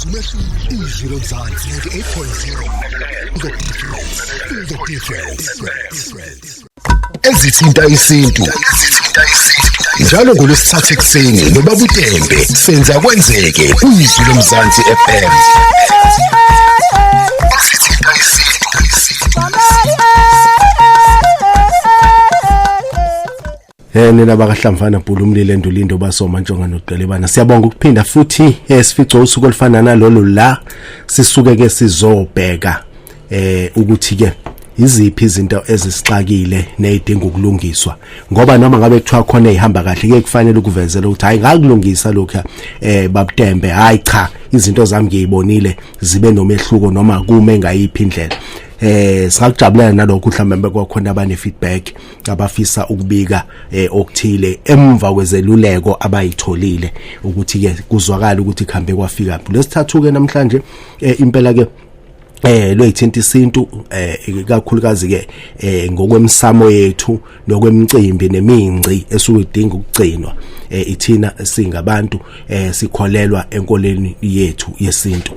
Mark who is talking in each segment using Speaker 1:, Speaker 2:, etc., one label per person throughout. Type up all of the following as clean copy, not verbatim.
Speaker 1: Izwi Lomzansi 98.0. The difference. The difference. Ezithinta isintu. Njalo ngolwesithathu ekuseni nobaba uTembe, senza kwenzeke kuyizwi Lomzansi FM. Ezithinta isintu.
Speaker 2: Nina bakahlamvana bhulu umlilo endulindo basoma ntshonga noqelebana, siyabonga ukuphinda futhi sifice usuku olufana nalolu la sisuke ke sizobheka ukuthi ke iziphi izinto ezisixakile nezidinga ukulungiswa, ngoba noma ngabe kuthiwa khona ezihamba kahle ke kufanele ukuvezela ukuthi hayi, ngakulungisa lokho babuTembe, hayi cha, izinto zami ngiyibonile zibe nomehluko noma kume ngayiphi indlela. Singakujabulela nalokho mhlawumbe kwakhona abane feedback abafisa ukubika okuthile emva kwezeluleko abayitholile, ukuthi ke kuzwakala ukuthi kuhambe kwafika lesithathu ke namhlanje. Impela ke lwethinta isintu, ikakhulukazi ke ngokwemsamo yethu nokwemicimbi nemingci esuke idinga ukugcinwa. Ithina singabantu sikholelwa enkoleni yethu yesintu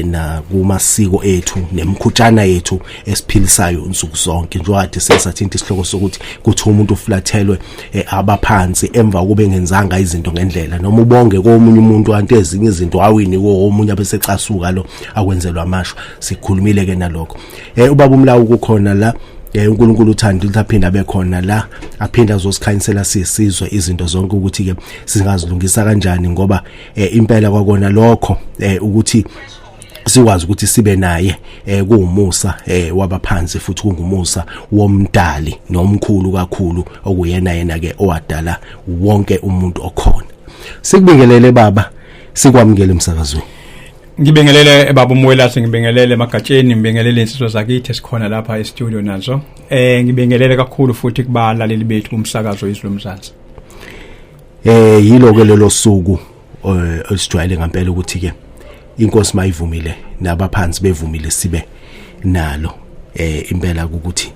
Speaker 2: na kumasiko ethu nemkhutshana yethu esiphilisayo insuku zonke, njengoba sesathinta isihloko sokuthi kuthi umuntu uflathelwe abaphansi emva kube ngenzanga izinto ngendlela, noma ubonge komunye umuntu kanti ezinye izinto awini komunye abesecasuka lo akwenzelwa amashwa. Sikhulumile ke nalokho. Ubaba uMlawu kukhona la, uNkulunkulu uthanda ukuthi aphinda abe khona la, aphinda azosikhanyisela sisizwe izinto zonke ukuthi ke singazilungisa kanjani, ngoba impela kwakona lokho ukuthi sikwazi ukuthi sibe naye kuwumusa wabaphansi, futhi kungumusa womdali nomkhulu kakhulu okuyena yena ke owadala wonke umuntu okhona. Sikubingelele baba, sikwamukele emsakazweni.
Speaker 3: Ngibingelele baba uMwelase, ngibingelele emagatsheni, ngibingelele insizwa zakithi esikhona lapha e-studio nazo. Ngibingelele kakhulu futhi kubalaleli bethu kumsakazo Izwi Lomzansi.
Speaker 2: Yilo ke lelo suku esijwayele ngempela ukuthi ke inkosi mayivumile nabaphansi bevumile sibe nalo, impela ukuthi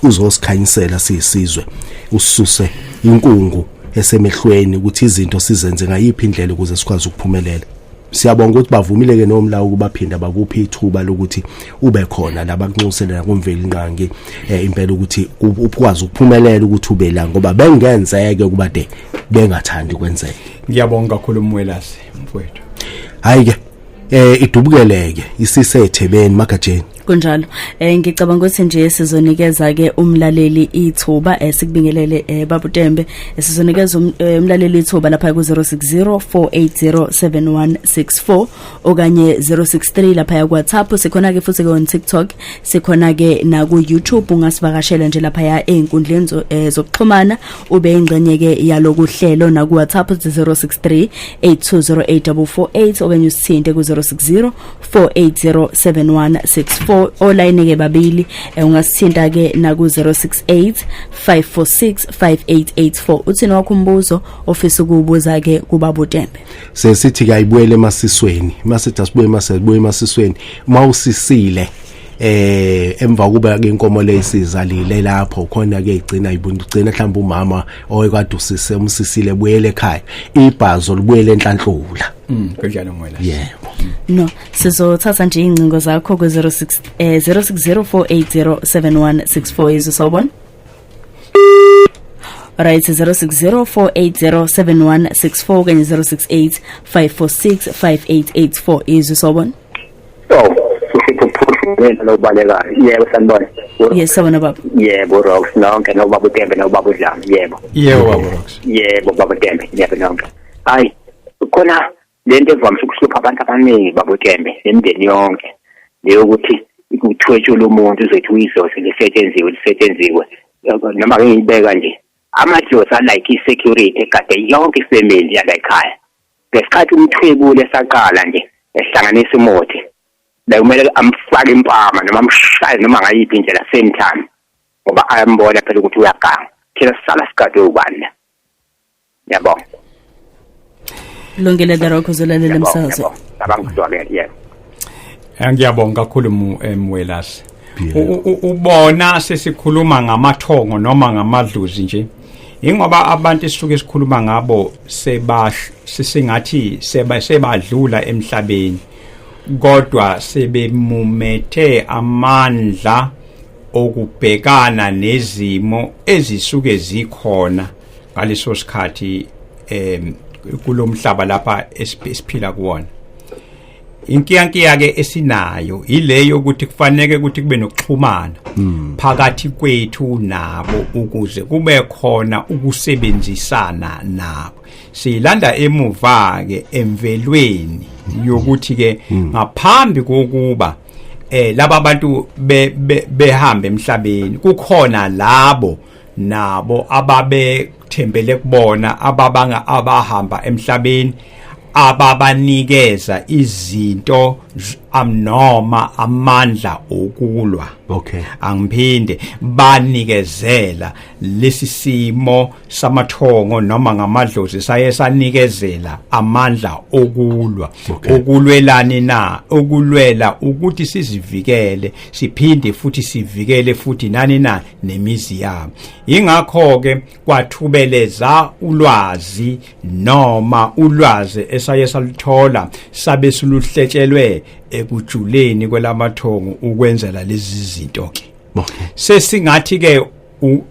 Speaker 2: uzosikhanyisela sisizwe, ususe inkungu esemehlweni ukuthi izinto sizenze ngayiphi indlela ukuze sikwazi ukuphumelela. Siyabonga ukuthi bavumile ke nomlawo ukubaphinda bakuphi ithuba lokuthi ube khona labakunxusele kumveli nqangi, impela ukuthi ukwazi ukuphumelela ukuthi ube la, ngoba bengenzeke kuba de bengathandi kwenzeke.
Speaker 3: Ngiyabonga kakhulu Mwelase mfowethu.
Speaker 2: Hayi ke, idubukeleke isisethebeni magajeni.
Speaker 4: Kunjalo. Ngicabanga ukuthi nje sizonikeza ke umlaleli ithuba. Sikubingelele babuTembe. Sizonikeza umlaleli ithuba lapha ku 0604807164 okanye 063 lapha ku WhatsApp. Sikhona ke futhi ke on TikTok, sikhona ke na ku YouTube. Ungasivakashela nje lapha ya einkundleni zokuxhumana, ube ingxenye ke yalokuhlelo, na ku WhatsApp 063 8208448 okanye usithinte ku 060 4807164. Olayini ke babili, ungasithinta ke na ku 068 546 5884. Uthini wakho umbuzo ofisa ukubuza ke kubaba uTembe?
Speaker 2: Sesithi ke ayibuyele emasisweni, masithi asibuye, masibuye emasisweni. Mawusisile emva kuba ke inkomo leyisizalile lapho khona ke igcina ibuntu, igcina mhlawumbe umama oyekade usise umsisile buyele ekhaya, ibhazo libuyele enhlanhlula.
Speaker 3: Kunjalo Mwelase.
Speaker 2: Yebo.
Speaker 4: No, sizothatha nje ingcingo zakho ku 06 0604807164. Izwi, sawubona. Right, 0604807164 kanye 068 546 5884. Izwi, sawubona.
Speaker 5: Oh, usiphuphuthu lobalekayo. Yebo, sanibona.
Speaker 4: Yes, sawubona baba.
Speaker 5: Yebo Rox, nonke nobaba uTembe nobaba uDlama. Yebo.
Speaker 3: Yebo baba Rox.
Speaker 5: Yebo baba uTembe, yebo nonke. Hayi, khona lento evamise ukuhlupha abantu abaningi baba uTembe nemindeni yonke. Leyo ukuthi kuthwetshula umuntu uzothi uyidlozi lisetshenziwe lisetshenziwe, noma ke ngiyibeka nje, amadlozi alike i-security egade yonke ifamily yala ekhaya. Ngesikhathi umthwebule esaqala nje ehlanganisa umuthi, bekumele amfake impama noma amshaye noma ngayiphi indlela same time, ngoba ayambona phela ukuthi uyaganga. Thina sisala sigade ubani la? Ngiyabonga.
Speaker 4: Lungile The Rock, uzolalela emsakazweni.
Speaker 5: Abangizwakele, yebo.
Speaker 3: Ngiyabonga kakhulu Mwelase. Ubona sesikhuluma ngamathongo noma ngamadlozi nje. Ingoba abantu esisuke sikhuluma ngabo sesingathi sebadlula emhlabeni, kodwa sebemumethe amandla okubhekana nezimo ezisuke zikhona ngaleso sikhathi kulomhlaba lapha esiphila kuwona. Inkiyankiya ke esinayo ileyo ukuthi kufanele ukuthi kube nokuxhumana phakathi kwethu nabo ukuze kube khona ukusebenzisana nabo. Silanda emuva ke emvelweni yokuthi ke ngaphambi kokuba laba bantu behambe emhlabeni, kukhona labo nabo ababethembele kubona, ababanga abahamba emhlabeni, ababanikeza izinto noma amandla okulwa.
Speaker 2: Okay.
Speaker 3: Angiphinde banikezela lesi simo samathongo noma ngamadlozi, saye sanikezela amandla okulwa.
Speaker 2: Okay.
Speaker 3: Okulwelani na? Okulwela ukuthi sizivikele, siphinde futhi sivikele futhi nani na nemizi yabo. Ingakho ke kwathubeleza ulwazi noma ulwazi esaye saluthola sabe siluhletshelwe ekujuleni kwelamathongo ukwenzela lezi zinto ke.
Speaker 2: Okay.
Speaker 3: Sesingathi ke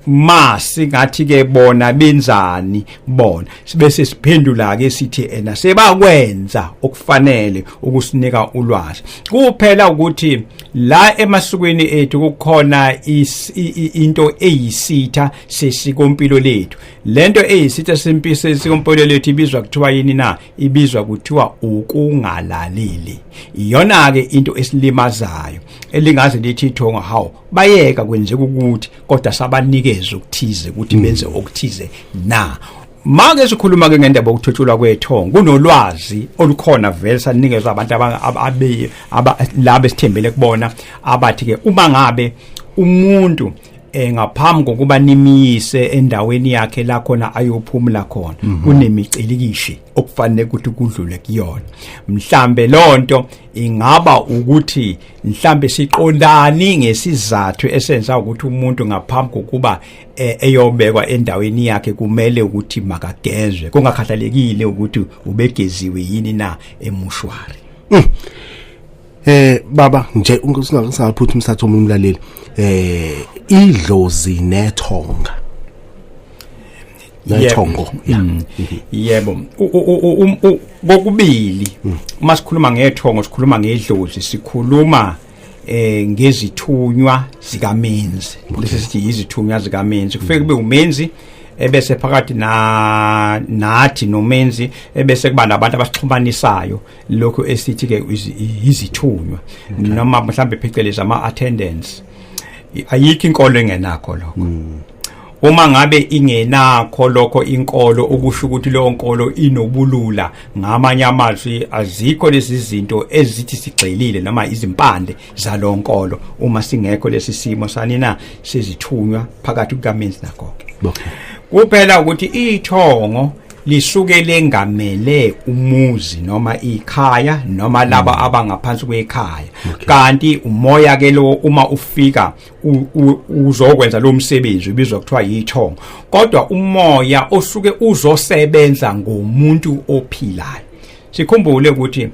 Speaker 3: ma singathi ke bona benzani bona, bese siphendula ke sithi ena sebakwenza okufanele ukusinika ulwazi. Kuphela ukuthi la emasukweni ethu kukhona into eyisitha sesikompilo lethu. Lento eyisitha sesikompilo lethu ibizwa kuthiwa yini na? Ibizwa kuthiwa ukungalaleli. Iyona ke into esilimazayo elingaze lithi ithongo hawo bayeka kwenzeka ukuthi kodwa sabanikeza ukuthize ukuthi benze okuthize na. Make sikhuluma ke ngendaba yokuthotshulwa kwethongo, kunolwazi olukhona vele sanikezwa abantu laba esithembele kubona, abathi ke uma ngabe umuntu ngaphambi kokuba nimiyise endaweni yakhe la khona ayophumula khona, kunemicilikishi okufanele ukuthi kudlule kuyona. Mhlambe lonto ingaba ukuthi mhlambe siqondani ngesizathu esenza ukuthi umuntu ngaphambi kokuba eyobekwa endaweni yakhe kumele ukuthi makagezwe, kungakhathalekile ukuthi ubegeziwe yini na emushwari.
Speaker 2: Baba nje ungasaphuthi umsathu omlaleli, idlozi nethonga. Nethongo.
Speaker 3: Yebo. Kokubili uma sikhuluma ngethongo sikhuluma ngedlozi, sikhuluma ngezithunywa zikamenzi. Lesi sithi izithunywa zikamenzi. Kufike kube umenzi ebese phakathi na nathi nomenzi, ebese kuba nabantu abasixhumanisayo, lokho esithi ke izithunywa noma mhlambe phecelezi ama attendants. Ayikho inkolo engenakho lokho. Uma ngabe ingenakho lokho inkolo, okusho ukuthi leyo nkolo inobulula. Ngamanye amazwi azikho lezi zinto ezithi sigxilile noma izimpande zalonkolo uma singekho lesi simo sani na sezithunywa phakathi kukamenzi nakho ke.
Speaker 2: Okay.
Speaker 3: Kuphela ukuthi ithongo lisuke lengamele umuzi noma ikhaya noma laba abangaphansi kwekhaya. Kanti umoya ke lo uma ufika uzokwenza lo msebenzi ubizwa kuthiwa yithongo, kodwa umoya osuke uzosebenza ngomuntu ophilayo. Sikhumbule ukuthi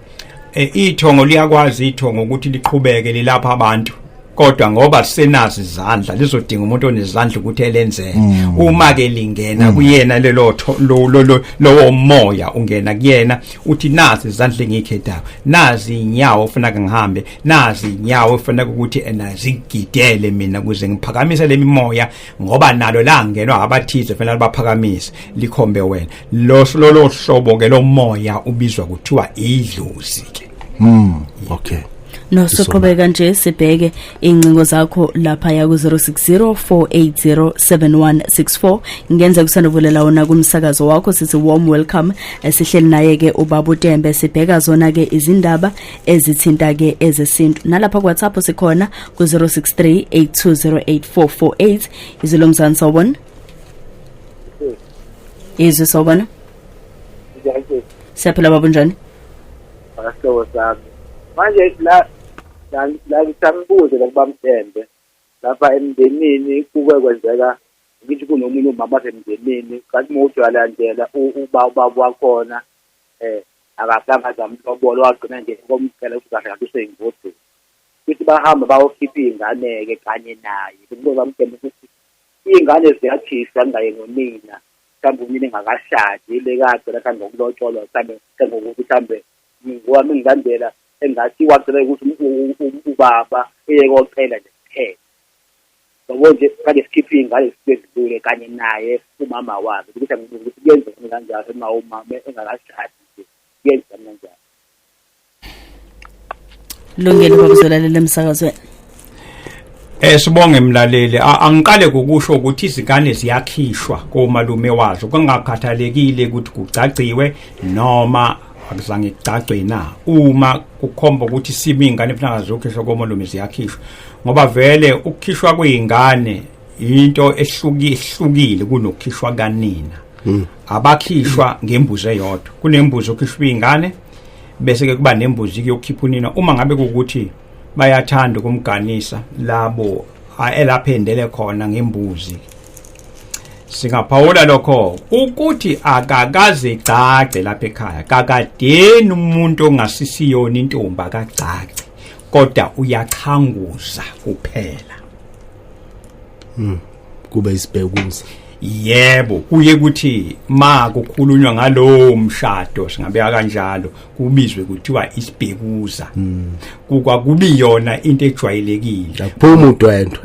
Speaker 3: ithongo liyakwazi ithongo ukuthi liqhubeke lilapha abantu, kodwa ngoba senazi izandla lizodinga umuntu onezandla ukuthi elenzele. Uma ke lingena kuyena lelo lowo moya ungena kuyena uthi nazi izandla engikhethayo, nazi inyawo ofuneka ngihambe, nazi inyawo ofuneka ukuthi ena zigidele mina ukuze ngiphakamise le mimoya, ngoba nalo la ngenwa abathize fanele baphakamise likhombe wena. Lo lolo hlobo ke lomoya ubizwa kuthiwa idlozi ke.
Speaker 2: Okay.
Speaker 4: No, soqhubeka nje sibheke ingcingo zakho lapha ya ku 0604807164. Ngenza kusanduvulela wona kumsakazo wakho, sithi warm welcome. Sihleli naye ke ubaba uTembe, sibheka zona ke izindaba ezithinta ke ezesintu. Nalapha ku WhatsApp sikhona ku 0638208448. Izilomzana sawubona, izwi sawubona.
Speaker 6: Njani?
Speaker 4: Siyaphila baba, unjani?
Speaker 6: Akasihlobo sami. Manje la la la ngisambuze la kubamtembe lapha emndenini kuke kwenzeka Ngithi kunomunye umama wasemndenini kanti uma uthi uyalandela ubaba wakhona akazange aze amlobola, wagcina nje komcela ukuthi kahle kahle useyingodini. Kuthi bahamba bayokhipha iy'ngane-ke kanye naye, bekubuye bamtshele ukuthi iy'ngane ziyakhishwa kungaye ngonina, mhlawumbe unina engakashadi ile kagcina mhlawumbe ngokulotsholwa, mhlawumbe ngokuthi mhlawumbe ngowami ngilandela engathi wagcina ukuthi ubaba eye kocela nje kuphela. Yabo nje kade sikhiphe iy'ngane zidlule kanye naye umama wakhe, ukuthi angibuza ukuthi kuyenzeka kanjalo uma umama engakashadi nje, kuyenzeka kanjalo.
Speaker 4: Lungile baba, uzolalela emsakazweni.
Speaker 3: Sibonge mlaleli. Angiqale ngokusho ukuthi izingane ziyakhishwa komalume wazo kungakhathalekile ukuthi kugcagciwe noma akuzange kugcagcwe na. Uma kukhomba ukuthi simi ingane kufanele ziyokhishwa komalume, ziyakhishwa, ngoba vele ukukhishwa kwey'ngane into ehlukile kunokukhishwa kanina. Abakhishwa ngembuzi eyodwa, kunembuzi okhishwa iy'ngane, bese ke kuba nembuzi yokukhipha unina uma ngabe kuwukuthi bayathanda ukumganisa labo elapha endele khona ngembuzi. Singaphawula lokho ukuthi akakaze gcagce lapha ekhaya kakadeni umuntu ongasisiyona intombi akagcagce, kodwa uyachanguza kuphela.
Speaker 2: Kube isibhekuza.
Speaker 3: Yebo, kuye ukuthi ma kukhulunywa ngalowo mshado singabeka kanjalo, kubizwe kuthiwa isibhekuza, kukwakubi yona into ejwayelekile.
Speaker 2: Akuphuma udwendwe.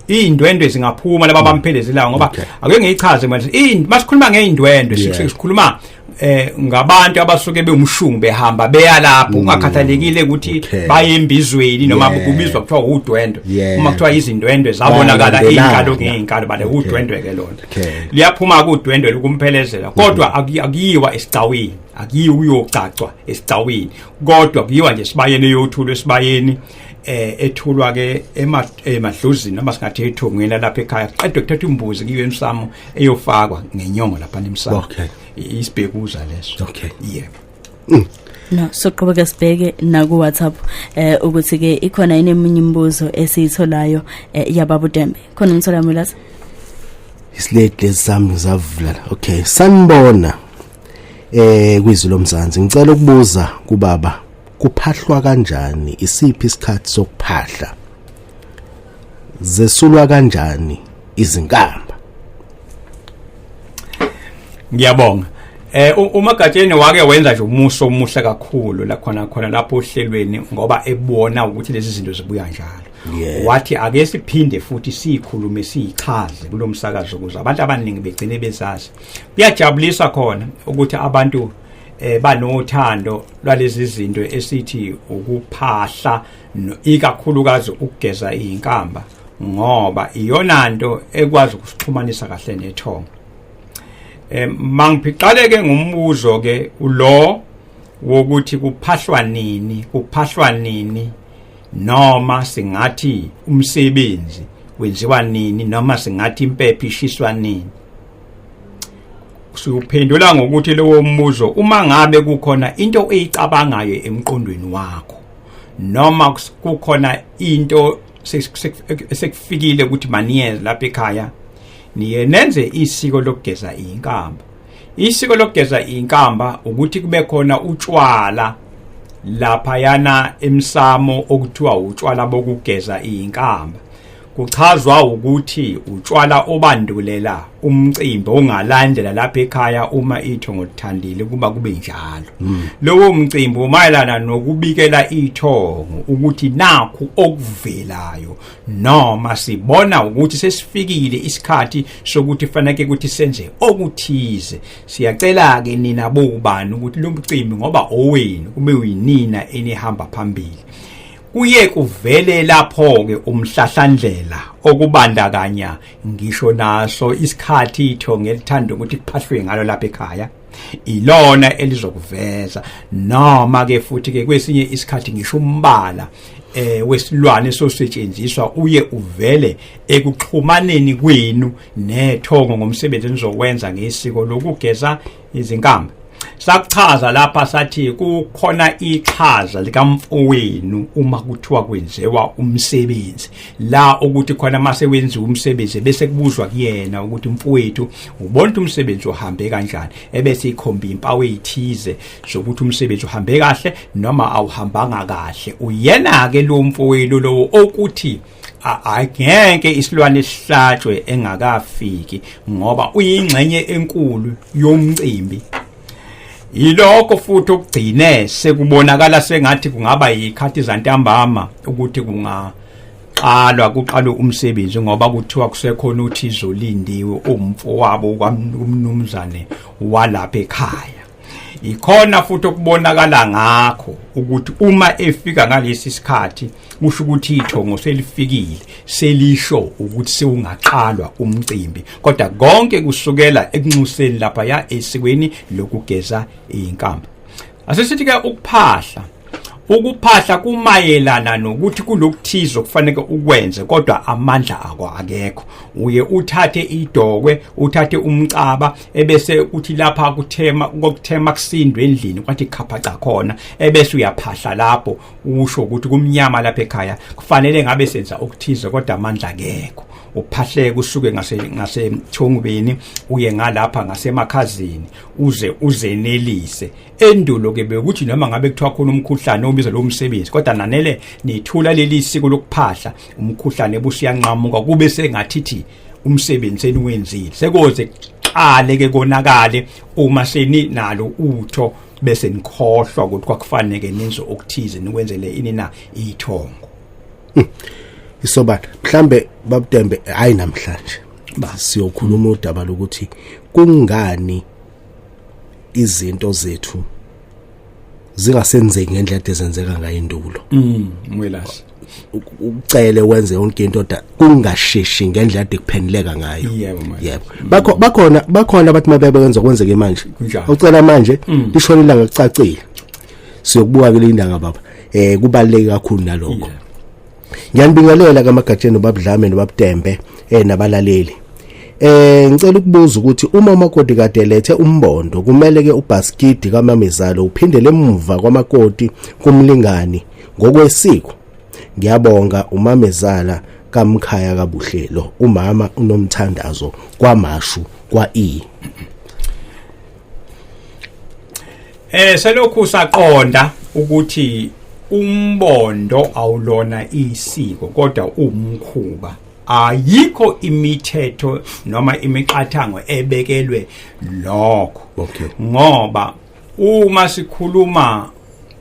Speaker 3: Iy'ndwendwe zingaphuma laba bamphelezelayo, ngoba ake ngiyichaze manje, masikhuluma ngey'ndwendwe sikhuluma ngabantu abasuke bewumshungu behamba beya lapho, kungakhathalekile ukuthi baye embizweni noma kubizwa kuthiwa udwendwe. Uma kuthiwa izindwendwe zabonakala
Speaker 2: Bayalandelana.
Speaker 3: iy'nkalo ngey'nkalo, bale udwendwe ke lona. Liyaphuma kudwendwe lokumphelezela, kodwa akuyiwa esigcawini, akuyiwa ukuyocacwa esigcawini, kodwa kuyiwa nje esibayeni, eyothulwa esibayeni, ethulwa ke emadlozini noma singathi ethongweni lapha ekhaya, qedwe kuthathwa imbuzi kuyiwe emsamo, eyofakwa ngenyongo lapha emsamo. Isibhekuza leso. Yebo.
Speaker 4: No, soqhubeka sibheke na ku WhatsApp ukuthi ke ikhona yini eminye imibuzo esiyitholayo yababa uDembe. Khona umthola mulazi?
Speaker 2: Isiledi lesi sami zavula. Okay, sanibona kwizwi lomzansi. Ngicela ukubuza kubaba, kuphahlwa kanjani? Isiphi isikhathi sokuphahla? Zesulwa kanjani izinkamba?
Speaker 3: Ngiyabonga. Umagatsheni wake wenza nje umuso omuhle kakhulu la khona khona lapho ohlelweni, ngoba ebona ukuthi lezi zinto zibuya njalo. Wathi ake siphinde futhi sikhulume, siyichaze kulomsakazo ukuze abantu abaningi begcine bezazi. Kuyajabulisa khona ukuthi abantu banothando lwalezi zinto esithi ukuphahla, ikakhulukazi ukugeza izinkamba, ngoba iyona nto ekwazi ukusixhumanisa kahle nethongo. Mangiphiqale ke ngumbuzo ke ulo wokuthi kuphahlwa nini, kuphahlwa nini, noma singathi umsebenzi wenziwa nini, noma singathi impepho ishiswa nini. Siuphendula ngokuthi lowo mbuzo, uma ngabe kukhona into oyicabangayo emqondweni wakho, noma kukhona into sekufikile ukuthi maniyenze lapha ekhaya, niye nenze isiko lokugeza inkamba. Isiko lokugeza inkamba ukuthi kube khona utshwala lapha yana emsamo okuthiwa utshwala bokugeza inkamba. Kuchazwa ukuthi utshwala obandulela umcimbi ongalandela lapha ekhaya uma ithongo lithandile kuba kube njalo. Lowo mcimbi umayelana nokubikela ithongo ukuthi nakhu okuvelayo, noma sibona ukuthi sesifikile isikhathi sokuthi fanele ukuthi senze okuthize. Siyacela ke nina bobani ukuthi lo mcimbi, ngoba owenu, kube uyinina enihamba phambili. Kuye kuvele lapho ke umhlahlandlela okubandakanya ngisho naso isikhathi ithongo elithanda ukuthi kuphahlwe ngalo lapha ekhaya, ilona elizokuveza, noma ke futhi ke kwesinye isikhathi ngisho umbala wesilwane sosetshenziswa uye uvele ekuxhumaneni kwenu nethongo ngomsebenzi enizokwenza ngesiko lokugeza izinkamba. Sakuchaza lapha sathi kukhona iqhaza likamfowenu uma kuthiwa kwenziwa umsebenzi, la ukuthi khona mase wenziwa umsebenzi bese kubuzwa kuyena ukuthi mfowethu ubona ukuthi umsebenzi uhambe kanjani, ebese ikhomba impawu ezithize zokuthi umsebenzi uhambe kahle noma awuhambanga kahle. Uyena ke lo mfowenu lowo okuthi angeke isilwane sihlatshwe engakafiki, ngoba uyingxenye enkulu yomcimbi. Yilokho futhi okugcine sekubonakala sengathi kungaba yikhathi zantambama ukuthi kungaqalwa kuqalwe umsebenzi, ngoba kuthiwa kusekhona uthizo olindiwe umfowabo kwamnumzane walapha ekhaya. Ikhona futhi okubonakala ngakho ukuthi uma efika ngalesi sikhathi kusho ukuthi ithongo selifikile, selisho ukuthi sewungaqalwa umcimbi. Kodwa konke kusukela ekunxuseni lapha ya esikweni lokugeza inkambi. Asesithi ke ukuphahla, ukuphahla kumayelana nokuthi kulokuthize okufanele ukwenze kodwa amandla akho akekho. Uye uthathe idokwe, uthathe umcaba, ebese uthi lapha kuthema kokuthema kusindwe endlini kwathi khaphaca khona, ebese uyaphahla lapho usho ukuthi kumnyama lapha ekhaya, kufanele ngabe senza okuthize kodwa amandla akekho. Uphahleke usuke ngasethongweni uye ngalapha ngasemakhazini uze uzenelise. Endulo ke bekuthi noma ngabe kuthiwa khona umkhuhlane obiza lo msebenzi, kodwa nanele nithula leli siko lokuphahla, umkhuhlane busiyanqamuka kube sengathithi umsebenzi seniwenzile. Sekoze kuqale ke konakale uma seninalo utho bese nikhohlwa ukuthi kwakufanele nenze okuthize nikwenzele ini na ithongo.
Speaker 2: Isobala mhlambe babudembe hayi namhlanje siyokhuluma udaba lokuthi kungani izinto zethu zingasenzeki ngendlela ezenzeka ngayo indulo.
Speaker 3: Mwelasi
Speaker 2: Ucele wenze yonke into kodwa kungasheshi ngendlela ekuphenileka ngayo.
Speaker 3: Yebo.
Speaker 2: Bakhona abathi mabebenza kwenzeke manje. Ucela manje lishona ilanga kucacile. Siyokubuka ke lindanga baba. Kubaluleke kakhulu nalokho. Ngiyanibingelela kaMagatsheni noBabudlame noBabudembe nabalaleli. Ngicela ukubuza ukuthi uma umakoti kade lethe umbondo kumele ke ubhaskidi kamamezalo uphindele emuva kwamakoti kumlingani ngokwesiko. Ngiyabonga umamezala kamkhaya kaBuhlelo, umama unomthandazo kwaMashu kwa-E.
Speaker 3: Selokhu saqonda ukuthi umbondo awulona isiko kodwa umkhuba. Ayikho imithetho noma imiqathango ebekelwe lokho.
Speaker 2: Okay.
Speaker 3: Ngoba uma sikhuluma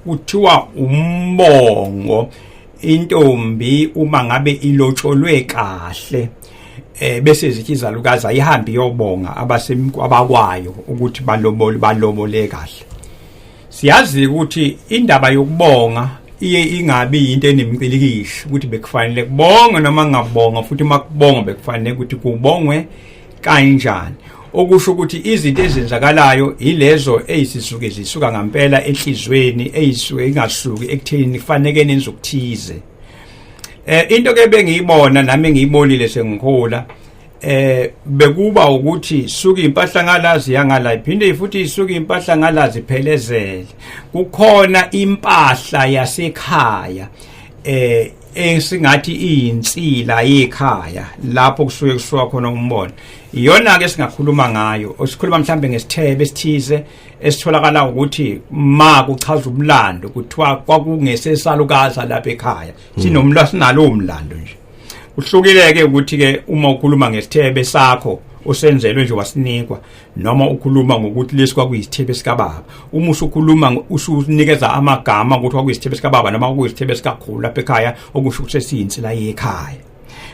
Speaker 3: kuthiwa umbongo, intombi uma ngabe ilotsholwe kahle bese zithi izalukazi ayihambi iyobonga abakwayo ukuthi balobole kahle. Siyazi ukuthi indaba yokubonga iye ingabi into enemcilikisho ukuthi bekufanele kubonge noma ngabonga, futhi makubonga bekufanele ukuthi kubongwe kanjani. Okusho ukuthi izinto ezenzakalayo ilezo ezisuke zisuka ngempela enhlizweni, ezisuke ingasuki ekutheni kufanele nenze okuthize. Into ke bengiyibona nami ngiyibonile sengikhula, bekuba ukuthi suka impahla ngalazi yangala iphinde futhi isuka impahla ngalazi phelezele. Kukhona impahla yasekhaya esingathi iyinsila yekhaya lapho kusuke kusuka khona umbono. Iyona ke singakhuluma ngayo, osikhuluma mhlambe ngesithebe esithize esitholakala ukuthi ma kuchaza umlando kuthiwa kwakungesesalukaza lapha ekhaya, sinomlando sinalo umlando nje. Kuhlukile ke ukuthi ke uma ukhuluma ngesithebe sakho osenzelwe nje wasinikwa, noma ukhuluma ngokuthi lesi kwakuyisithebe sikababa. Uma usukhuluma usunikeza amagama ukuthi kwakuyisithebe sikababa noma kwakuyisithebe sikakhulu lapha ekhaya, okusho ukuthi sesiyinsila yekhaya.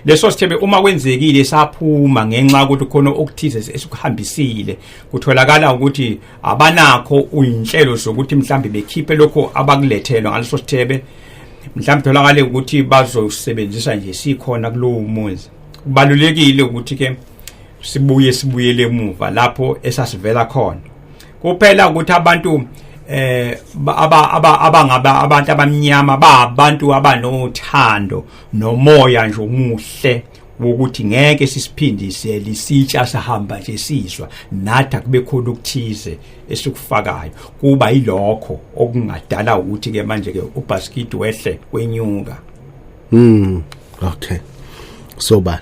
Speaker 3: Leso sithebe uma kwenzekile saphuma ngenxa yokuthi khona okuthize esikuhambisile, kutholakala ukuthi abanakho uyinhlelo zokuthi mhlambe bekhiphe lokho abakulethelwa ngaleso sithebe, mhlambe tholakale ukuthi bazosebenzisa nje sikhona kulowo muzi. Kubalulekile ukuthi ke sibuye sibuyele emuva lapho esasivela khona. Kuphela ukuthi abantu abangaba abantu abamnyama babantu abanothando nomoya nje omuhle Wokuthi ngeke sisiphindise lisitsha sahamba nje sizwa nathi akube khona ukuthize esikufakayo, kuba yilokho okungadala ukuthi ke manje ke ubhaskidi wehle kwenyuka.
Speaker 2: Okay, sobala.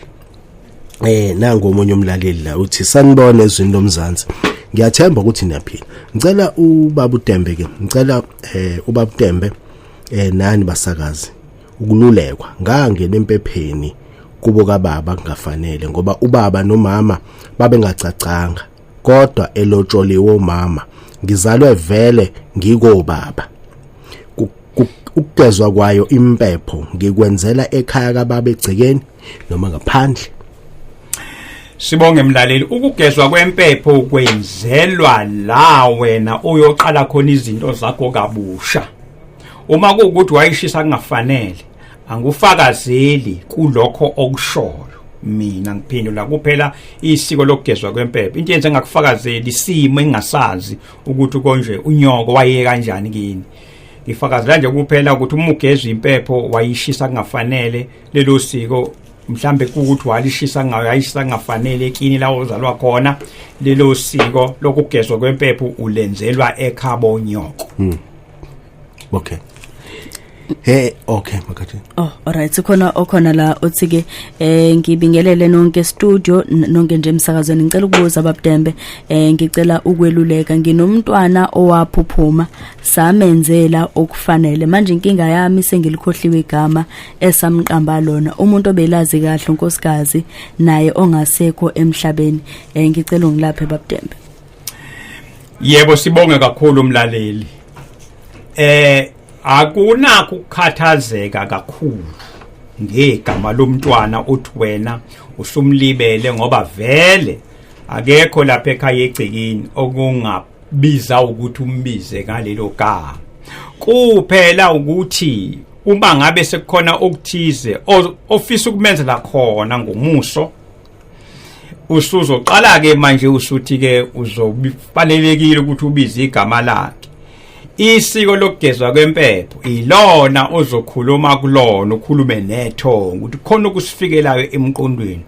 Speaker 2: Nangu omunye umlaleli la, uthi, "Sanibona ezwini lomzansi, ngiyathemba ukuthi niyaphila. Ngicela ubaba uTembe ke, ngicela ubaba uTembe nani basakazi ukululekwa. Ngangena empepheni kubo kababa kungafanele, ngoba ubaba nomama babengacacanga, kodwa elotsholiwe umama. Ngizalwe vele ngikobaba. Ukugezwa kwayo impepho ngikwenzela ekhaya kababa egcekeni noma ngaphandle?"
Speaker 3: Sibonge, mlaleli. Ukugezwa kwempepho kwenzelwa la wena uyoqala khona izinto zakho kabusha. Uma kuwukuthi wayishisa kungafanele, angufakazeli kulokho okushoyo. Mina ngiphendula kuphela isiko lokugezwa kwempepho. Into yenze ngakufakazeli isimo engingasazi ukuthi konje unyoko waye kanjani kini. Ngifakazela nje kuphela ukuthi uma ugezwa impepho wayishisa kungafanele, lelo siko mhlambe kukuthi walishisa ngayo, yayishisa kungafanele kini la ozalwa khona, lelo siko lokugezwa kwempepho ulenzelwa ekhabo nyoko.
Speaker 2: Okay, hey, okay makathi.
Speaker 4: Oh, alright, khona okhona la uthi ke, "Ngibingelele nonke studio, nonke nje emsakazweni. Ngicela ukubuza babDembe, ngicela ukweluleka. Nginomntwana owaphuphuma, samenzela okufanele. Manje inkinga yami sengilikhohliwe igama esamqamba lona. Umuntu obelazi kahle unkosikazi naye ongasekho emhlabeni. Ngicela ungilaphe, babDembe."
Speaker 3: Yebo, sibonge kakhulu, umlaleli. Akunakho ukukhathazeka kakhulu ngegama lomntwana uthi wena usumlibele, ngoba vele akekho lapha ekhaya egcekeni okungabiza ukuthi umbize ngalelo gama. Kuphela ukuthi uma ngabe sekukhona okuthize ofisa ukumenzela khona ngomuso, usuzoqala ke manje usuthi ke uzofanelekile ukuthi ubize igama lakhe. Isiko lokugezwa kwempepho ilona ozokhuluma kulona, ukhulume nethongo ukuthi khona okusifikelayo emqondweni,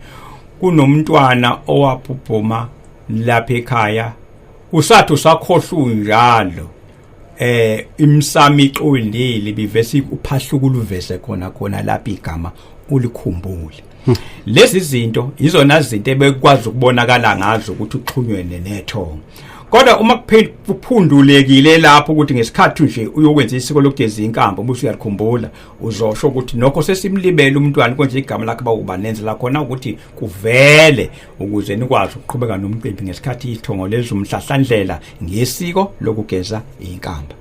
Speaker 3: kunomntwana owaphuphuma lapha ekhaya. Usathi usakhohlwa njalo, imsamo iqondile, bivese uphahluka uluveze khona khona lapha igama, ulikhumbule. Lezi zinto izona zinto ebekwazi ukubonakala ngazo ukuthi uxhunywe nethongo. Kodwa uma kuphundulekile lapho ukuthi ngesikhathi nje uyokwenza isiko lokugeza inkambo bese uyalikhumbula, uzosho ukuthi nokho sesimlibele umntwana, konje igama lakhe bawuba nenzela khona ukuthi kuvele ukuze nikwazi ukuqhubeka nomcimbi ngesikhathi ithongo lezumhlahlandlela ngesiko lokugeza inkamba.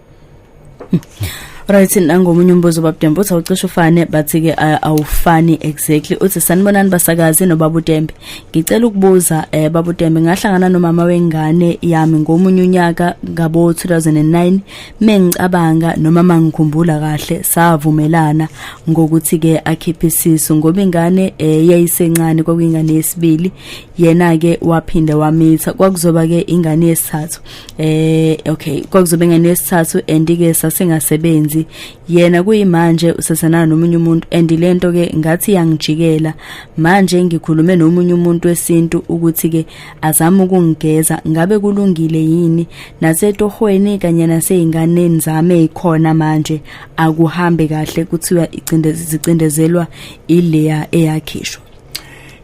Speaker 4: Right, nangomunye umbuzo, babDembe, uthi awucishe ufane, bathi ke awufani exactly. Uthi, "Sanibonani basakazi nobaba uDembe. Ngicela ukubuza, baba uDembe, ngahlangana nomama wengane yami ngomunye unyaka ngabo 2009. Mengicabanga noma mangikhumbula kahle, savumelana ngokuthi ke akhiphe isisu ngoba ingane yayisencane, kwakuyingane yesibili. Yena ke waphinde wamitha, kwakuzoba ke ingane yesithathu. Okay, kwakuzoba ingane yesithathu and ke sasingasebenzi. Yena kuyimanje usesenana nomunye umuntu and lento ke ngathi yangijikela. Manje ngikhulume nomunye umuntu wesintu ukuthi ke azame ukungigeza. Ngabe kulungile yini? Nasetohweni kanye naseyinganeni zami ezikhona manje akuhambe kahle, kuthiwa icindezelwa ileya eyakhishwa."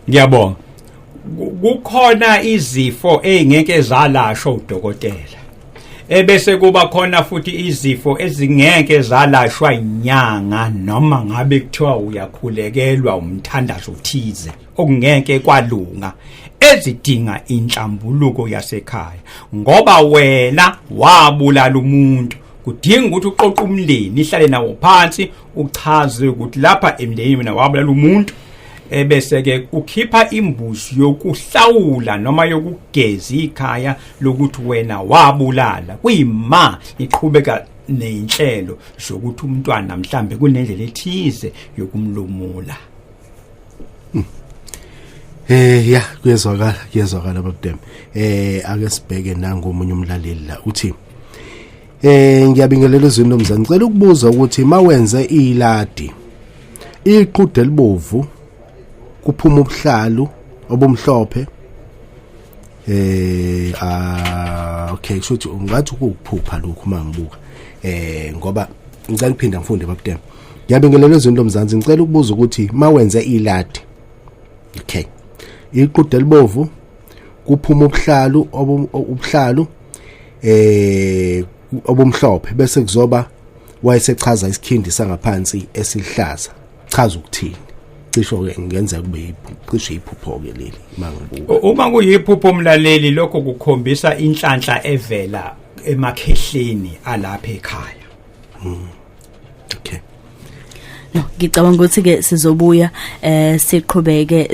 Speaker 3: Ngiyabonga. Kukhona izifo ezingeke zalashwa udokotela, ebese kuba khona futhi izifo ezingeke zalashwa inyanga, noma ngabe kuthiwa uyakhulekelwa umthandazo othize, okungeke kwalunga, ezidinga inhlambuluko yasekhaya. Ngoba wena wabulala umuntu, kudinga ukuthi uqoqe umndeni, ihlale nawo phansi, uchaze ukuthi lapha emndenini wena wabulala umuntu, ebese ke ukhipha imbuzi yokuhlawula noma yokugeza ikhaya lokuthi wena wabulala, kuyima iqhubeka nezinhlelo zokuthi umntwana mhlambe kunendlela ethize yokumlumula.
Speaker 2: Ya, kuyezwakala, kuyezwakala, babDembe. Ake sibheke nangomunye umlaleli la, uthi, "Ngiyabingelela ezwini lomzansi. Ngicela ukubuza ukuthi mawenze iladi, iqhude elibovu Kuphuma ubuhlalu obumhlophe. Okay, kusho ukuthi ungathi ukuphupha lokhu mangibuka, ngoba ngicela ukuphinda ngifunde, babudem. Ngiyabingelela ezweni lomzansi, ngicela ukubuza ukuthi mawenze iladi, okay, iqude libovu, kuphuma ubuhlalu ubuhlalu obumhlophe, bese kuzoba wayesechaza isikhindi sangaphansi esihlaza, chaza ukuthini? Cisho ke ngenza kube cishe iphupho ke leli mangibuka.
Speaker 3: Uma kuyiphupho, umlaleli, lokho kukhombisa inhlanhla evela emakhehleni alapha ekhaya.
Speaker 2: Okay.
Speaker 4: No, ngicabanga ukuthi ke sizobuya siqhubeke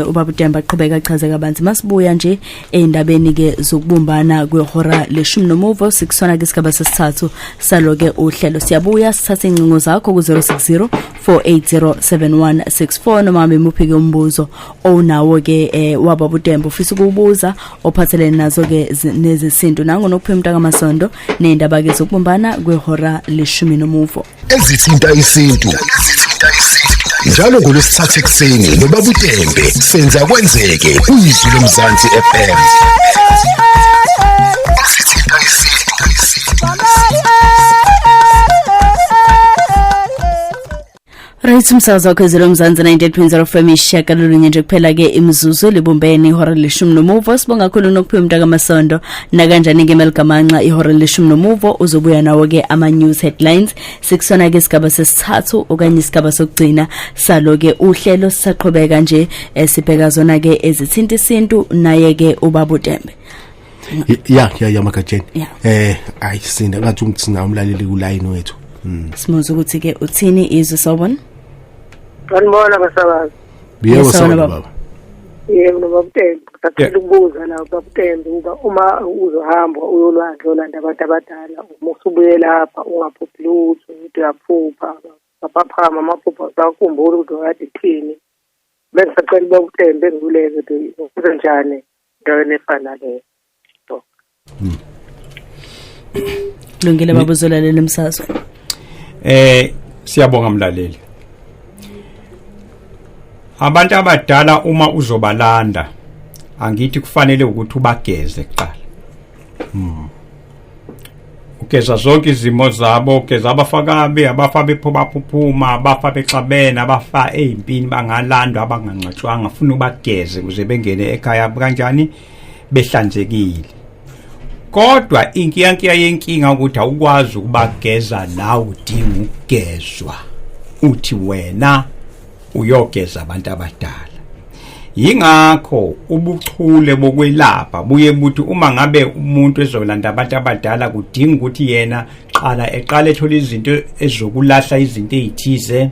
Speaker 4: ubaba uDemba aqhubeka achaze kabanzi masibuya nje endabeni ke zokubumbana kwehora leshumi nomuvo. Sikusona ke isigaba sesithathu salo ke uhlelo. Siyabuya sithathe incingo zakho ku 060 4807164, noma ngabe imuphi ke umbuzo onawo ke wababa uDemba ufisa ukubuza ophathelene nazo ke nezesintu. Nango nokuphuma umntaka Masondo nendaba ke zokubumbana kwehora leshumi nomuvo.
Speaker 1: Ezithinta isintu njalo ngolwesithathu ekuseni nobaba uTembe, senza kwenzeke kuyizwi lomzansi FM. Ezithinta isintu.
Speaker 4: Right, umsakazo wakho ezelo Mzansi 98.0 FM, 9 nje kuphela ke imizuzu libumbene ihora leshumi nomuvo. Sibonga kakhulu nokuphiwa umntaka Masondo. Nakanjani ke meligamanxa ihora leshumi nomuvo, uzobuya nawo ke ama news headlines. Sikusona ke isigaba sesithathu okanye isigaba sokugcina salo ke uhlelo. Sisaqhubeka nje sibheka zona ke ezithinta isintu naye ke ubaba uTembe.
Speaker 2: Ya, makajeni. Ayi, sinda ngathi umthinga umlaleli ku line wethu.
Speaker 4: Simuza ukuthi ke uthini izwe. Sawubona.
Speaker 7: Sanibona basakazi.
Speaker 2: Yebo.
Speaker 4: Yes,
Speaker 2: sawubona.
Speaker 4: Sawubona,
Speaker 2: Baba.
Speaker 7: Yebo, nobaba uTembe. Ngisacela ukubuza la, baba uTembe, uba uma uzohamba uyolwandle olanda abantu abadala, uma usubuye lapha ungaphuphi lutho, ukuthi uyaphupha aphaphama amaphupho usakhumbula ukuthi wakade kuthini. Bengisacela ubaba uTembe ngileke ukuthi uze njani endaweni efana naleyo.
Speaker 4: Lungile baba, uzolalela umsakazo.
Speaker 3: Siyabonga mlaleli. Abantu abadala uma uzobalanda, angithi kufanele ukuthi ubageze kuqala. Ugeza zonke izimo zabo, ugeza abafakabi, abafa bephuphuma, abafa bexabene, abafa ezimpini, bangalandwa abangangcwatshwanga, funa ubageze ukuze bengene ekhaya kanjani behlanzekile. Kodwa inkiyankiya yenkinga ukuthi awukwazi ukubageza nawe udinga ukugezwa, uthi wena uyogeza abantu abadala. Yingakho ubuchule bokwelapha buye buthi uma ngabe umuntu ezolanda abantu abadala, kudinga ukuthi yena qala eqale ethola izinto ezokulahla izinto ezithize,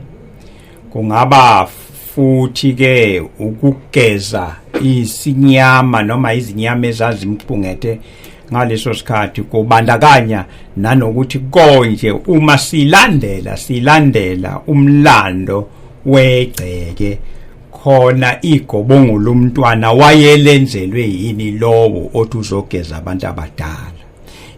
Speaker 3: kungaba futhi ke ukugeza isinyama noma izinyama ezazimkhungethe ngaleso sikhathi, kubandakanya nanokuthi konje uma silandela umlando wegceke khona igobongo lomntwana wayelenzelwe yini lowo othi uzogeza abantu abadala.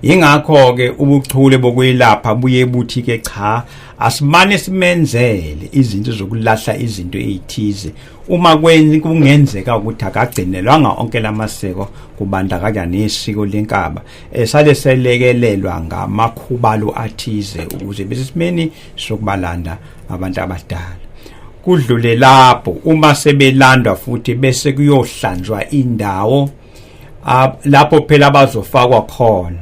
Speaker 3: Ingakho ke ubuchule bokwelapha buye buthi ke cha, asimane simenzele izinto zokulahla izinto ezithize uma kungenzeka ukuthi akagcinelwanga onke lamasiko, kubandakanya nesiko lenkaba, esale selekelelwa ngamakhubalo athize ukuze besisimeni sokubalanda abantu abadala. Kudlule lapho, uma sebelandwa futhi bese kuyohlanjwa indawo lapho phela bazofakwa khona.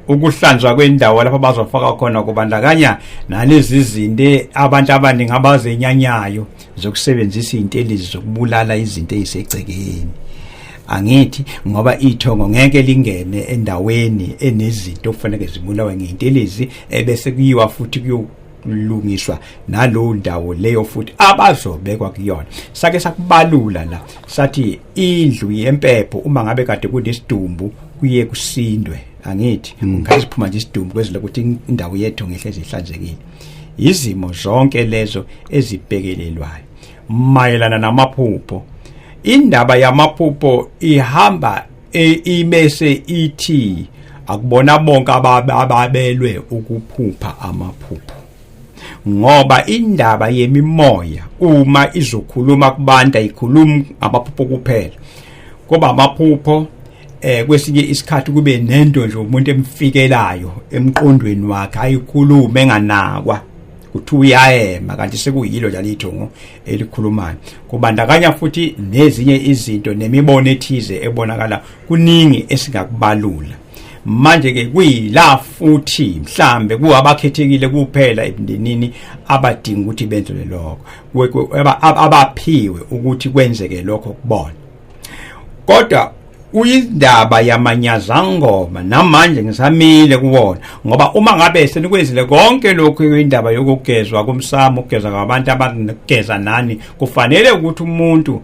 Speaker 3: Ukuhlanzwa kwendawo lapho bazofaka khona kubandakanya nalezi zinto abantu abaningi abazenyanyayo zokusebenzisa izintelezi zokubulala izinto ezisegcekeni, angithi ngoba ithongo ngeke lingene endaweni enezinto okufanele zibulawe ngeintelezi, ebese kuyiwa futhi kuyolungiswa nalowo ndawo leyo futhi abazobekwa kuyona. Sake sakubalula la, sathi indlu yempepho uma ngabe kade kunesidumbu kuye kusindwe, angithi ngikhathi siphuma nje isidumbu kwezile ukuthi indawo yethu ngehlezi ihlanzekile. Izimo zonke lezo ezibhekelelwayo mayelana namaphupho. Indaba yamaphupho ihamba ibese ithi akubona bonke ababelwe ukuphupha amaphupho. Ngoba indaba yemimoya uma izokhuluma kubantu ayikhulumi abaphupho kuphela, kuba amaphupho kwesinye isikhathi kube nento nje umuntu emfikelayo emqondweni wakhe ayikhulume enganakwa, kuthi uyayema kanti sekuyilo njalo ithongo elikhulumayo. Kubandakanya futhi nezinye izinto nemibono ethize ebonakala, kuningi esingakubalula. Manje ke kuyila futhi mhlambe kuabakhethekile kuphela ebundenini abadinga ukuthi benze lokho, abaphiwe ukuthi kwenzeke lokho kubona. Kodwa uyindaba yamanyazangoma namanje ngisamile kuwona, ngoba uma ngabe senikwenzile konke lokhu, indaba yokugezwa komsamo, ukugeza kwabantu abageza nani, kufanele ukuthi umuntu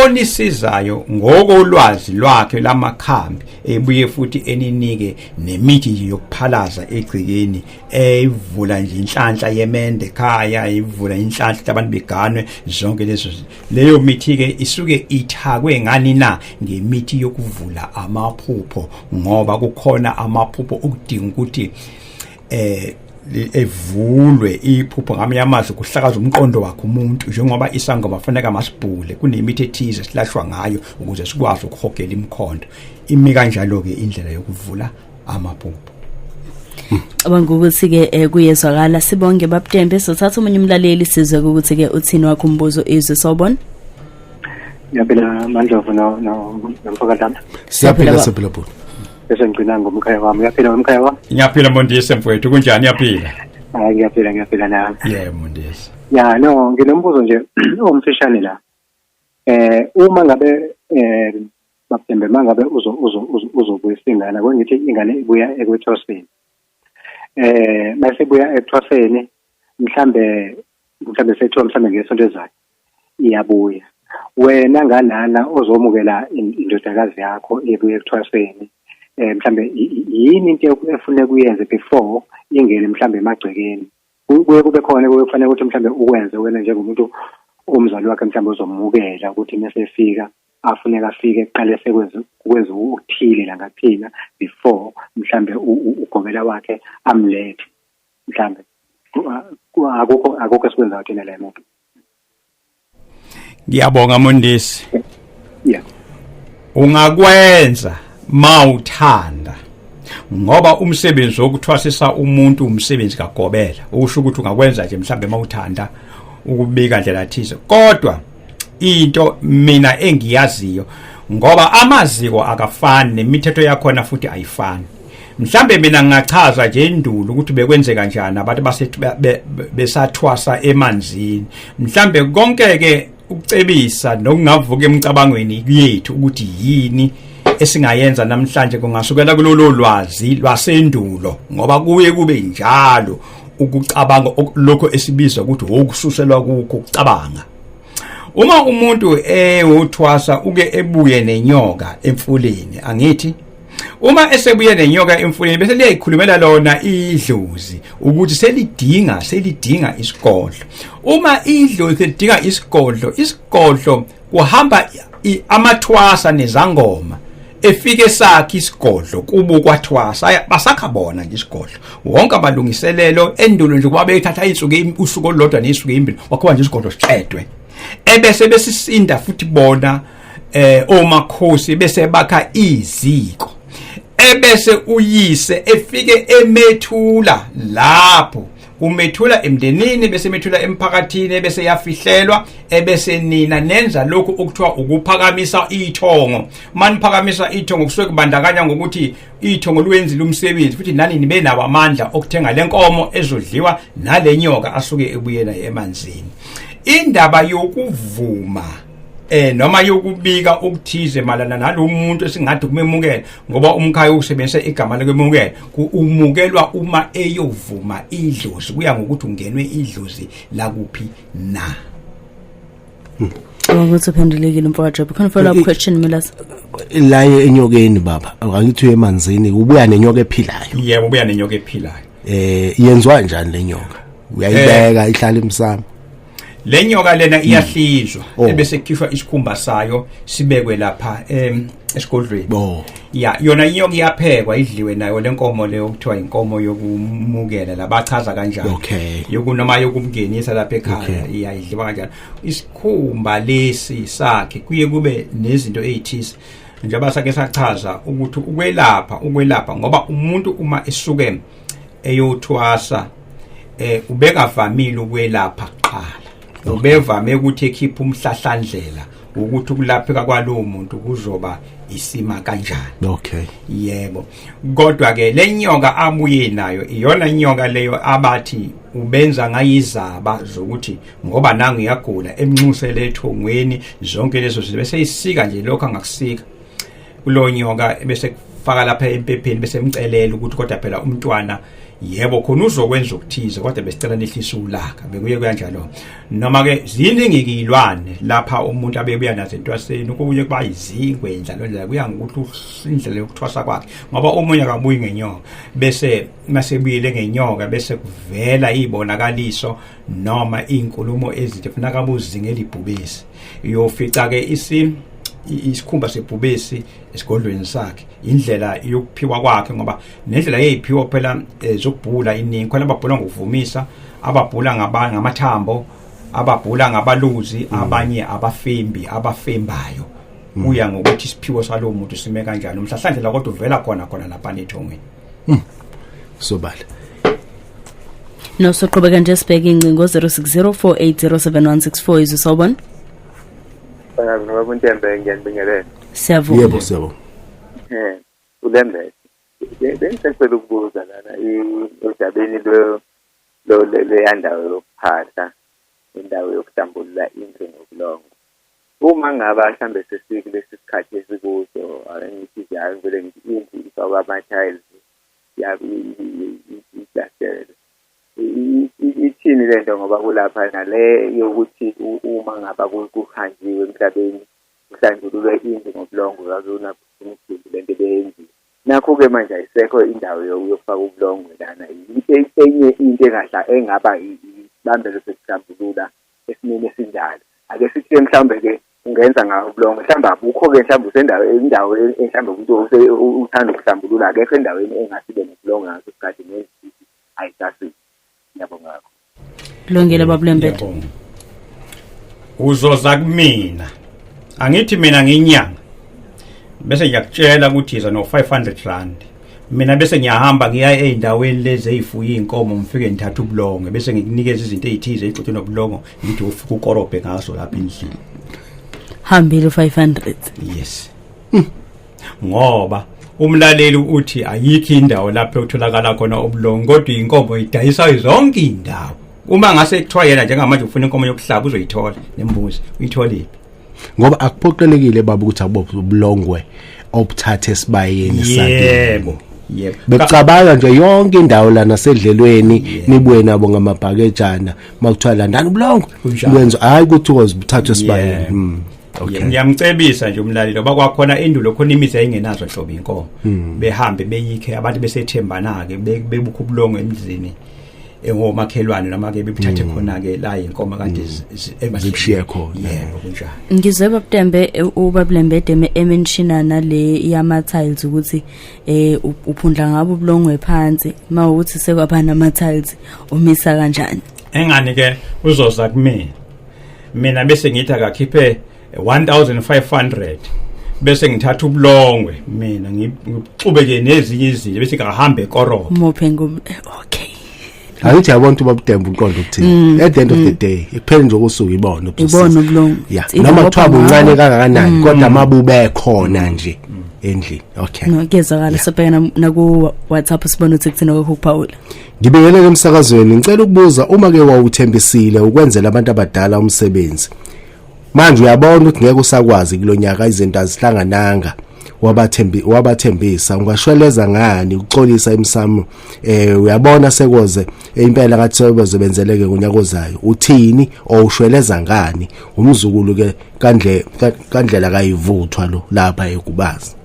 Speaker 3: onisizayo ngokolwazi lwakhe lamakhambi ebuye futhi eninike nemithi nje yokuphalaza egcikeni, evula nje inhlanhla yemende ekhaya, ivula inhlanhla abantu beganwe, zonke lezo. Leyo mithi ke isuke ithakwe ngani na? Ngemithi yokuvula amaphupho, ngoba kukhona amaphupho okudinga ukuthi evulwe iphupho. Ngamanye amazwi kuhlakaza umqondo wakhe umuntu, njengoba isangoma kufanele masibhule, kunemithi ethize silashwa ngayo ukuze sikwazi ukuhogela imikhondo. Imi kanjalo ke indlela yokuvula amaphupho.
Speaker 4: Cabanga ukuthi ke kuyezwakala. Sibonge babuTembe. Sothatha omunye umlaleli sizwe ukuthi ke uthini wakho umbuzo. Izwe, sawubona.
Speaker 8: Ngiyaphila Mandlovu nomfokadlana.
Speaker 2: Siyaphila, siyaphila bhuti.
Speaker 8: Bese ngigcina ngomkhaya wami. Uyaphila ngomkhaya wami?
Speaker 3: Ngiyaphila Mondisi mfowethu, kunjani, uyaphila?
Speaker 8: Hayi, ngiyaphila, ngiyaphila nami.
Speaker 3: Yebo Mondisi.
Speaker 8: Ya, no, nginombuzo nje omfishane la. Uma ngabe babuTembe, mangabe uzo uzo uzobuyisa ingane, kwengithi ingane ibuya ekwethwaseni. Mase ibuya ekuthwaseni, mhlambe sethiwa mhlambe ngesonto ezayo iyabuya. Wena ngalana ozomukela indodakazi yakho ebuya ekuthwaseni, mhlambe yini into efuneka uyenze before ingene mhlambe emagcekeni? Kuye kube khona kuye kufanele ukuthi mhlambe ukwenze wena njengomuntu umzali wakhe, mhlambe uzomukela, ukuthi mase efika afuneka afike kuqale sekwenze kwenze okuthile la ngakuthina before mhlambe ugobela wakhe amlethe? Mhlambe akukho esikwenzayo thina la emuva.
Speaker 3: Ngiyabonga Mondisi.
Speaker 8: Yeah.
Speaker 3: Ungakwenza mawuthanda, ngoba umsebenzi wokuthwasisa umuntu umsebenzi kagobela, usho ukuthi ungakwenza nje mhlambe mawuthanda ukubika ndlela thize. Kodwa into mina engiyaziyo, ngoba amaziko akafani nemithetho yakhona futhi ayifani, mhlambe mina ngingachaza nje endulo ukuthi bekwenzeka kanjani abantu basethu besathwasa emanzini. Mhlambe konke ke ukucebisa nokungavuka emicabangweni yethu ukuthi yini esingayenza namhlanje kungasukela kulolo lwazi lwasendulo, ngoba kuye kube njalo ukucabanga lokho esibiza ukuthi okususelwa kukho ukucabanga. Uma umuntu ewuthwasa uke ebuye nenyoka emfuleni, angithi uma esebuye nenyoka emfuleni bese liyayikhulumela lona idlozi ukuthi selidinga isigodlo. Uma idlozi lidinga isigodlo, isigodlo kuhamba amathwasa nezangoma efike sakhe isigodlo kubo kwathwasa, basakha bona nje isigodlo wonke amalungiselelo endulo nje, kuba bethatha insuku, usuku olulodwa nesuku ezimbili, wakhiwa nje isigodlo siqedwe, ebese besisinda futhi bona omakhosi bese bakha iziko, ebese uyise efike emethula lapho, umethula emndenini, bese methula emphakathini, bese yafihlelwa, ebese nina nenza lokhu okuthiwa ukuphakamisa ithongo. Maniphakamisa ithongo kusuke kubandakanya ngokuthi ithongo luwenzile umsebenzi, futhi nani nibe nawo amandla okuthenga lenkomo ezodliwa nalenyoka asuke ebuyela emanzini. Indaba yokuvuma noma yokubika okuthize malana nalomuntu esingathi kumemukela, ngoba umkhaya usebenzisa igama lokwemukela, umukelwa uma eyovuma idlozi, kuya ngokuthi ungenwe idlozi lakuphi na.
Speaker 4: Ukuthi uphendulekile mfowethu. Khona follow up question, Milas?
Speaker 2: La enyokeni baba, angithi emanzini ubuya nenyoka ephilayo?
Speaker 3: Yebo, ubuya nenyoka ephilayo.
Speaker 2: Yenziwa kanjani lenyoka? Uyayibeka ihlala emsamo?
Speaker 3: Le nyoka lena iyahlizwa, ebese kukhishwa isikhumba sayo sibekwe lapha. Esigodlweni.
Speaker 2: Bo.
Speaker 3: Ya, yona inyoka iyaphekwa idliwe nayo lenkomo leyo kuthiwa inkomo yokumukela, labachaza kanjalo. Yokunoma yokumngenisa lapha ekhaya. Iya, idliwa kanjalo. Isikhumba lesi sakhe kuye kube nezinto ezithise, njengoba sake sachaza ukuthi ukwelapha ngoba umuntu uma esuke eyothwasa ubekavamile ukwelapha kuqala, ubevame ukuthi ekhipha umhlahlandlela ukuthi ukulapheka kwalowo muntu kuzoba isima kanjani. Yebo, kodwa ke lenyoka abuye nayo iyona inyoka leyo abathi ubenza ngayizaba zokuthi ngoba nangu iyagula, emnxusele ethongweni, zonke lezo zinto, bese isika nje lokho angakusika kulo nyoka, bese kufaka lapha empepheni, bese emcelela ukuthi kodwa phela umntwana, yebo khona uzokwenza ukuthize, kodwa besicela nehlisa ulaka. Bekuye kanjalo. Noma ke ziningi izilwane lapha umuntu abebuya nazo entwaseni, kuye kuba izingwe, njalo njalo, kuya ngokuthi indlela yokuthwasa kwakhe, ngoba omunye akabuyi ngenyoka, bese masebuyile ngenyoka bese kuvela izibonakaliso noma izinkulumo ezithi funeka abuzingela ibhubesi. Uyofica ke isikhumba sebhubesi esigodlweni sakhe, indlela yokuphiwa kwakhe, ngoba nendlela yeyiphiwa phela zokubhula iningi khona, ababhula ngokuvumisa, ababhula ngamathambo, ababhula ngabaluzi, abanye abafembi abafembayo, kuya ngokuthi isiphiwo salowo muntu sime kanjani. Umhlahlandlela kodwa uvela khona khona lapha ethongweni.
Speaker 2: Sobala.
Speaker 4: No, soqhubeka nje sibheke ingcingo 0604807164. Izwi, sawubona.
Speaker 9: Phakathi nobaba uNtembe, ngiyanibingelela.
Speaker 4: Siyavuma.
Speaker 2: Yebo, siyabonga.
Speaker 9: Ulembe. Bengisacela ukubuza lana odabeni lo leyandawo yokuphahla, indawo yokuhlambulula indlu ngobulongo. Uma ngaba mhlambe sesikulesi sikhathi esikuso, ake ngithi nje, ake ngivele ngithi indlu ifakwa ama-tiles, iplasterele. Ithini lento, ngoba kulapha nale yokuthi uma ngaba kuhanjiwe emhlabeni kuhlanjululwe indlu ngobulongo, yazi lento ebeyenziwe. Nakho-ke manje ayisekho indawo yokufaka ubulongwe lana. Enye into engahla engaba isibambelo sokuhlambulula esimeni esinjalo. Ake sithi mhlawumbe-ke ungenza ngawo ubulongwe, mhlawumbe abukho-ke, mhlawumbe usendawo indawo mhlawumbe umuntu uthanda ukuhlambulula, akekho endaweni engase ibe nobulongwe ngaso sikhathi, nendlu ayisasizi. Ngiyabonga kakhulu.
Speaker 4: Kulungile, babulembethe.
Speaker 3: Ngiyabonga. Uzoza kumina, angithi mina ngiyinyanga, bese ngiyakutshela ukuthi iza no 500 rand, mina bese ngiyahamba ngiya ey'ndaweni lezi ey'fuye iy'nkomo, ngifike ngithathe ubulongwe, bese ngikunikeza izinto ey'thize ey'xutshwe nobulongo, ngithi ufike ukorobhe ngazo lapha endlini.
Speaker 4: Hambile 500.
Speaker 3: Yes, ngoba umlaleli uthi ayikho indawo lapho etholakala khona ubulongo, kodwa inkomo idayisa zonke indawo. Uma ngase kuthiwa yena njengamanje ufuna inkomo yokuhlaba, uzoyithola, nembuzi uyitholiphi?
Speaker 2: Ngoba akuphoqelekile baba ukuthi akubophe ubulongwe obuthathe esibayeni sakini.
Speaker 3: Yebo.
Speaker 2: Bekucabanga nje yonke indawo lana sedlelweni, nibuye nabo ngamabhakejana, makuthiwa landani ubulongwe.
Speaker 3: Kunjalo.
Speaker 2: Lwenza hayi ukuthi uzobuthathwa esibayeni. Okay.
Speaker 3: Ngiyamcebisa nje umlaleli, ngoba kwakhona indulo khona imizi ayingenazo hlobo inkomo, behambe beyikhe abantu besethembana ke, bebukha ubulongo emzini engomakhelwane, noma ke bebuthathe khona ke la inkomo kade emahlelweni.
Speaker 2: Zibushiye khona.
Speaker 3: Yebo, kunjalo.
Speaker 4: Ngizwe babutembe ubabulembe emenshina nale yama tiles ukuthi uphundla ngabo ubulongwe phansi, mawukuthi sekwaba nama tiles umisa kanjani?
Speaker 3: Engani ke uzoza kumina, mina bese ngithi akakhiphe 1500, bese ngithatha ubulongwe mina ngixubeke nezinye izinto, bese ngahambe ekorobha.
Speaker 4: Muphe ngob okay.
Speaker 2: Angithi yabona ukuthi babudemba uqondo ukuthini, at the end of the day ekuphela nje kosuku ibona.
Speaker 4: Ibona ubulongwe.
Speaker 2: Yeah.
Speaker 4: It's
Speaker 2: Noma kuthiwa
Speaker 4: either
Speaker 2: buncane
Speaker 4: ngawo.
Speaker 2: kangakanani, kodwa mabube khona nje endlini, okay.
Speaker 4: No, kuyezwakala. Sobheka naku WhatsApp sibone ukuthi kuthina kwakho ukuphawula.
Speaker 2: Ngibingelele emsakazweni, ngicela ukubuza, uma ke wawuthembisile ukwenzela abantu abadala umsebenzi, manje uyabona ukuthi ngeke usakwazi kulonyaka, izinto azihlangananga, wabathembisa, ungashweleza ngani ukuxolisa emsamo? Uyabona sekoze impela ngathi soboze benzeleke ngonyaka ozayo, uthini owushweleza ngani umzukulu ke kandle kandlela kayivuthwa lo lapha ekubazi?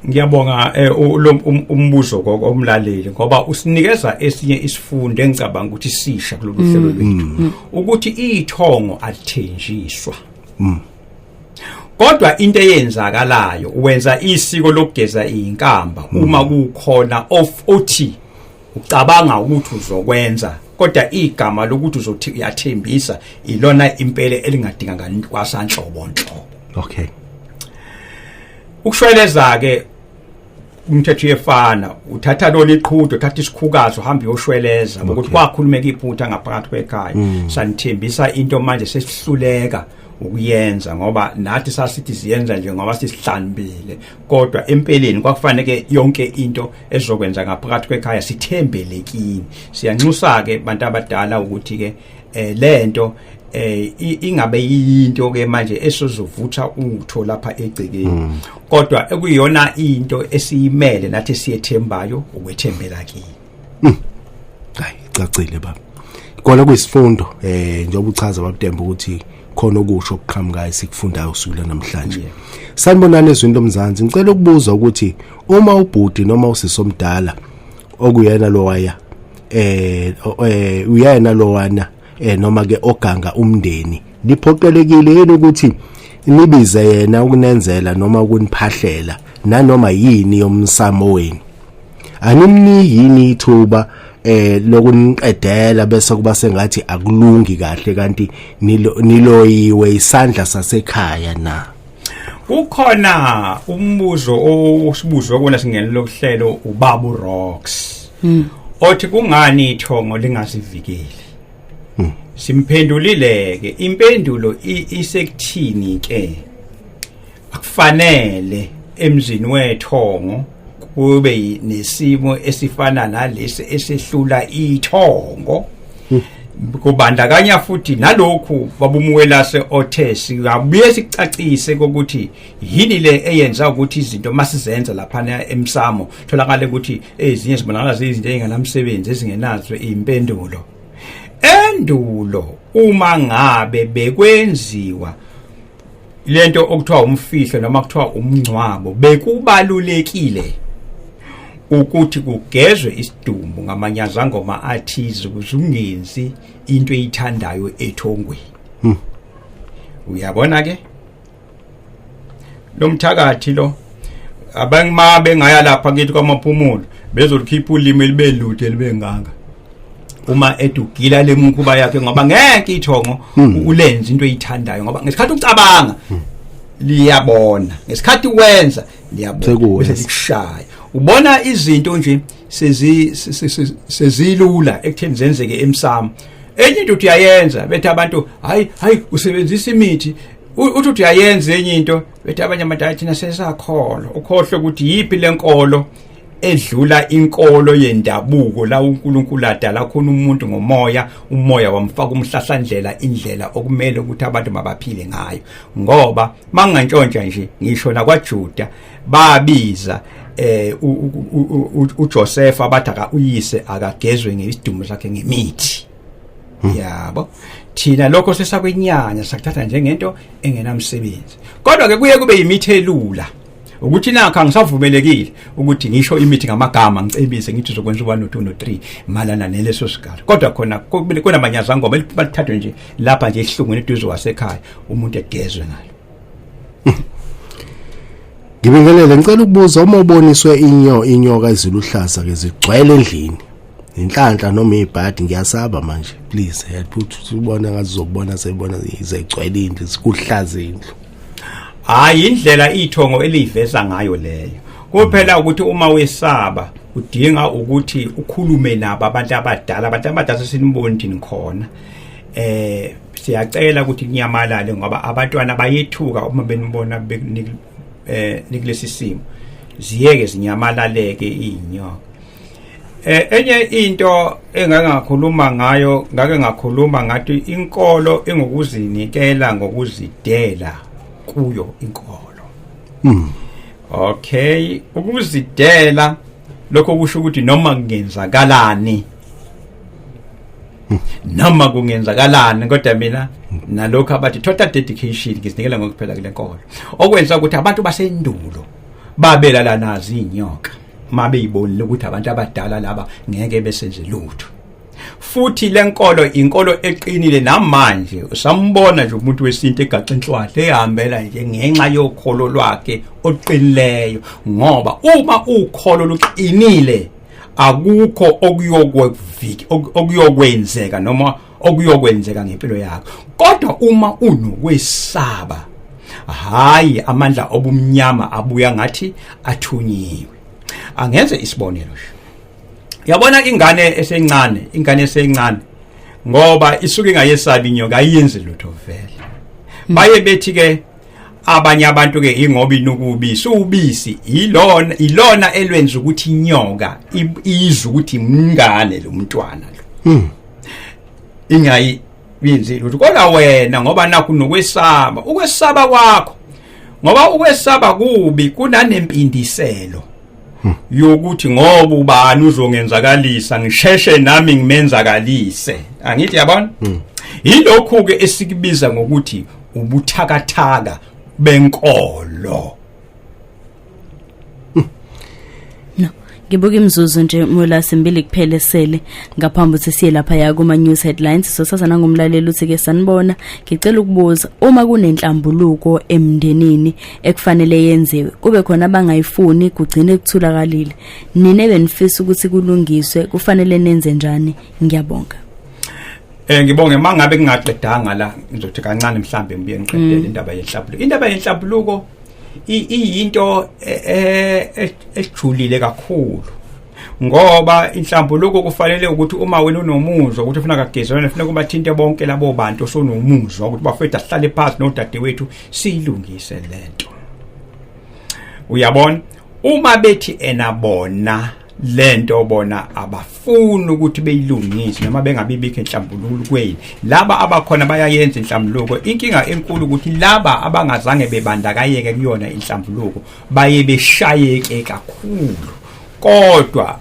Speaker 3: Ngiyabonga lo umbuzo komlaleli, ngoba usinikeza esinye isifundo engicabanga ukuthi sisha kulolu hlelo lwethu, ukuthi ithongo alithenjiswa. Kodwa into eyenzakalayo, wenza isiko lokugeza izinkamba uma kukhona of othi ucabanga ukuthi uzokwenza, kodwa igama lokuthi uzothi uyathembisa ilona impela elingadinga kwasanhlobo nhlobo. Ukushweleza ke umthetho uyefana, uthatha lona iqhudo, uthatha isikhukazi, uhamba uyoshweleza ukuthi kwakhulumeka iphutha ngaphakathi kwekhaya, sanithembisa into manje sesihluleka ukuyenza ngoba nathi sasithi siyenza nje ngoba sisihlambile, kodwa empeleni kwakufanele yonke into ezokwenza ngaphakathi kwekhaya sithembelekini. Siyanxusa ke bantu abadala ukuthi ke lento ingabe yinto ke manje esizovutha utho lapha egcekeni, kodwa ekuyiyona into esiyimele nathi siyethembayo ukwethembela kini.
Speaker 2: Hayi, icacile baba. Kona kuyisifundo njengoba uchaza babuTembe ukuthi khona okusho okuqhamukayo sikufundayo usuku namhlanje. Sanibonani ezweni lomzansi, ngicela ukubuza ukuthi uma ubhuti noma usisomdala okuyena lowaya uyena lowana noma ke oganga umndeni, liphoqelekile yini ukuthi nibize yena ukunenzela noma ukuniphahlela nanoma yini yomsamo wenu? Animniki yini ithuba lokuniqedela bese kuba sengathi akulungi kahle kanti niloyiwe isandla sasekhaya na?
Speaker 3: Kukhona umbuzo osibuzwe kona singene lokuhlelo ubaba uRox othi kungani ithongo lingazivikeli. Simphendulile ke, impendulo isekuthini ke, akufanele emzini wethongo kube nesimo esifana nalesi esehlula ithongo. Kubandakanya futhi nalokhu babumuwelase othe singabuye sicacise ukuthi yini le eyenza ukuthi izinto masizenza lapha emsamo tholakala ukuthi ezinye zibonakala ziyizinto ezinganamsebenzi ezingenazo impendulo. Endulo uma ngabe bekwenziwa lento okuthiwa umfihlo noma kuthiwa umngcwabo, bekubalulekile ukuthi kugezwe isidumbu ngamanyazangoma athize ukuze ungenzi into eyithandayo ethongweni. Uyabona ke lo mthakathi lo, abangima bengaya lapha kithi kwamaphumulo bezolikhipha ulimi libe lude libe ngaka uma edugila lemkhuba yakhe, ngoba ngeke ithongo ulenze into eyithandayo, ngoba ngesikhathi ucabanga liyabona, ngesikhathi wenza liyabona, bese likushaya. Ubona izinto nje sezilula ekutheni zenzeke emsamo. Enye into uthi uyayenza bethi abantu hayi hayi usebenzisa imithi, uthi uthi uyayenza enye into bethi abanye abantu hayi thina sesakholwa. Ukhohlwe ukuthi yipi lenkolo edlula inkolo yendabuko la uNkulunkulu adala khona umuntu ngomoya, umoya wamfaka umhlahlandlela, indlela okumele ukuthi abantu mabaphile ngayo. Ngoba mangantshontsha nje ngisho nakwaJuda babiza uJoseph abathi uyise akagezwe ngesidumo sakhe ngemithi. Yabo, thina lokho sesakwenyanya sakuthatha njengento engenamsebenzi, kodwa ke kuye kube imithi elula ukuthi nakho angisavumelekile ukuthi ngisho imithi ngamagama ngicebise ngithi uzokwenza u1 no2 no3 malana neleso sigaba, kodwa khona kunamanyazangoma balithathwe nje lapha nje ehlungwini eduze wasekhaya umuntu egezwe ngalo.
Speaker 2: Ngibingelele, ngicela ukubuza uma uboniswe inyoka eziluhlaza ke zigcwele endlini, inhlanhla noma ibhadi, ngiyasaba manje, please help uthi ubona ngathi uzobona seyibona izegcwele indlu, sikuhlaza indlu.
Speaker 3: Hayi, indlela ithongo eliveza ngayo leyo kuphela ukuthi uma wesaba udinga ukuthi ukhulume nabo abantu abadala, abantu abadala sesinibona thini khona. Siyacela ukuthi kunyamalale ngoba abantwana bayethuka uma benibona nikulesi simo, ziyeke zinyamalaleke inyoka. Enye into engake ngakhuluma ngayo, ngake ngakhuluma ngathi inkolo ingokuzinikela ngokuzidela kuyo inkolo. Okay, ukuzidela lokho kusho ukuthi noma kungenzakalani, noma kungenzakalani, kodwa mina nalokho abathi total dedication, ngizinikela ngokuphela kule nkolo, okwenza ukuthi abantu basendulo babelala nazo inyoka mabeyibonile ukuthi abantu abadala laba ngeke besenze lutho. Futhi lenkolo inkolo eqinile namanje, usambona nje umuntu wesintu egaxa inhlwahle ehambela nje ngenxa yokholo lwakhe oqinileyo, ngoba uma ukholo luqinile akukho okuyokweviki okuyokwenzeka noma okuyokwenzeka ngempilo yakho. Kodwa uma unokwesaba, hayi, amandla obumnyama abuya ngathi athunyiwe. Angenze isibonelo nje, yabona ingane esencane, ingane esencane ngoba isuke ingayesabi inyoka, ayenzi lutho vele. Baye bethi ke abanye abantu ke ingoba inuka ubisi, ubisi ilona elwenza ukuthi inyoka izwe ukuthi imngane lo mntwana lo, ingayi yenzi lutho. Kodwa wena ngoba nakho nokwesaba, ukwesaba kwakho, ngoba ukwesaba kubi kunanempindiselo yokuthi ngoba ubani uzongenzakalisa, ngisheshe nami ngimenzakalise, angithi yabona? Yilokhu ke esikubiza ngokuthi ubuthakathaka benkolo.
Speaker 4: No, ngibuka imizuzu nje mola simbili kuphela esele ngaphambi ukuthi siye lapha ya kuma news headlines. So sasa nangumlaleli uthi ke, "Sanibona, ngicela ukubuza, uma kunenhlambuluko emndenini ekufanele yenziwe, kube khona abangayifuni, kugcine kuthulakalile, nina benifisa ukuthi kulungiswe, kufanele nenze njani? Ngiyabonga."
Speaker 3: Ngibonge. Mangabe ngingaqedanga la, ngizothi kancane mhlambe ngibuye ngiqedele indaba yenhlambuluko. Indaba yenhlambuluko iyinto ejulile kakhulu, ngoba inhlambuluko kufanele ukuthi uma wena unomuzwa ukuthi ufuna kagezwana, ufuna kubathinte bonke labo bantu osonomuzwa ukuthi bafethu asihlale phansi nodadewethu siyilungise lento, uyabona? Uma bethi enabona lento bona abafuni ukuthi beyilungise noma bengabibikho enhlambulukweni, laba abakhona bayayenza inhlambuluko. Inkinga enkulu ukuthi laba abangazange bebandakanyeke kuyona inhlambuluko baye beshayeke kakhulu, kodwa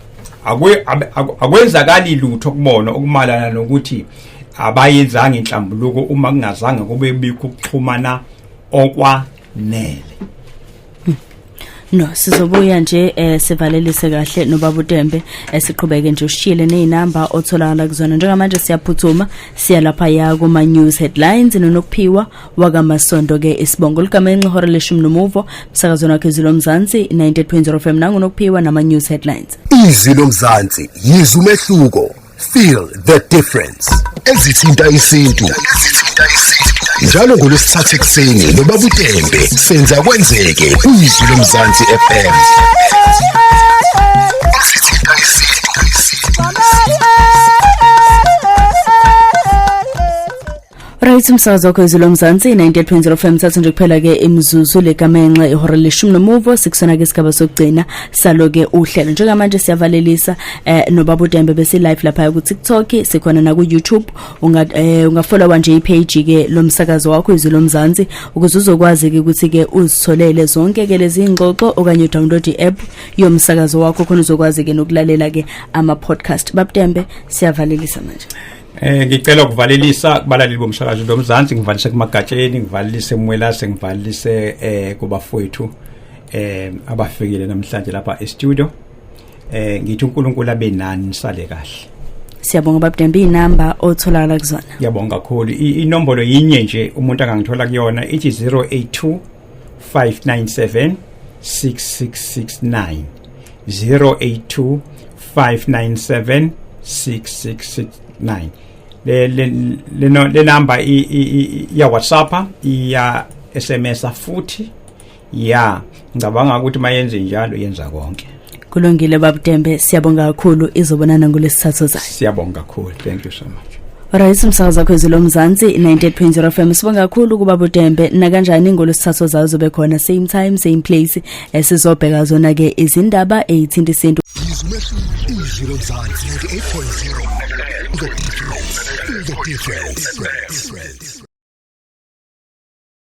Speaker 3: akwenzakali lutho kubona okumalana nokuthi abayenzanga inhlambuluko uma kungazange kube bikho ukuxhumana okwanele.
Speaker 4: No, sizobuya nje sivalelise kahle nobaba uTembe, siqhubeke nje ushiyele nezinamba otholakala kuzona. Njengamanje siyaphuthuma siya lapha ya kuma news headlines noNokuphiwa wakaMasondo ke isibongo ligamenxe ihora leshumi nomuvo msakazweni wakhe Izwi Lomzansi 98.0 FM. Nangu Nokuphiwa nama news headlines.
Speaker 1: Izwi Lomzansi, yizwa umehluko. Feel the difference. Ezithinta isintu. Njalo ngolwesithathu ekuseni nobaba uTembe, senza kwenzeke kuyizwi Lomzansi FM. Ezithinta isintu.
Speaker 4: Right, umsakazo wakho Izwi Lomzansi 98.0 FM. Thatha nje kuphela ke imizuzu legamenxe ihora leshumi nomuvo, sikusona ke isigaba sokugcina salo ke uhlelo. Njengamanje siyavalelisa nobaba uDembe, bese live lapha ku TikTok, sikhona na ku YouTube. Unga follow nje ipage ke lomsakazo wakho Izwi Lomzansi ukuze uzokwazi ke ukuthi ke uzitholele zonke ke lezi ingxoxo, okanye download i-app yomsakazo wakho khona uzokwazi ke nokulalela ke ama podcast. Bab'Tembe, siyavalelisa manje.
Speaker 3: Ngicela ukuvalelisa kubalaleli bomsakazo lomzansi, ngivalise kumagatsheni, ngivalelise eMwelase, ngivalelise kubafowethu abafikile namhlanje lapha e-studio. Ngithi uNkulunkulu abe nani, nisale kahle.
Speaker 4: Siyabonga bab'Tembe, inamba otholakala kuzona?
Speaker 3: Ngiyabonga kakhulu. Inombolo yinye nje umuntu angangithola kuyona, ithi 082 597 6669, 082 597 6669. Le number iya WhatsApp, iya SMS futhi. Ya, ngicabanga ukuthi mayenze njalo yenza konke.
Speaker 4: Kulungile bab'Tembe, siyabonga kakhulu, izobonana ngolesithathu zayo.
Speaker 3: Siyabonga kakhulu, thank you so much.
Speaker 4: Right, umsakazo wakho Izwi Lomzansi 98.0 FM. Sibonga kakhulu kuba Utembe. Nakanjani ngolwesithathu zayo zobe khona, same time, same place, esizobheka zona ke izindaba ezithinta isintu.
Speaker 1: Izwi Lomzansi 98.0. The difference. The difference.